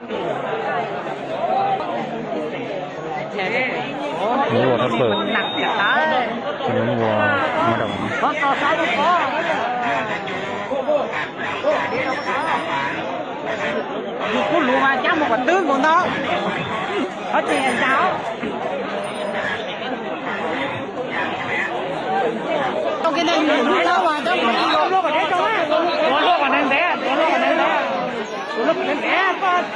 Nws ua rab phwm, nws ua maj dam. Yus kuj lus mas cab mus kom twb nkaus ntau. Qhov tseem ncaus. Tau kiag neeg lub thawb mas cab mus ib los. Tuav luaj kom ntev ntev, tuav luaj kom ntev ntev. Tuav luaj kom ntev ntev.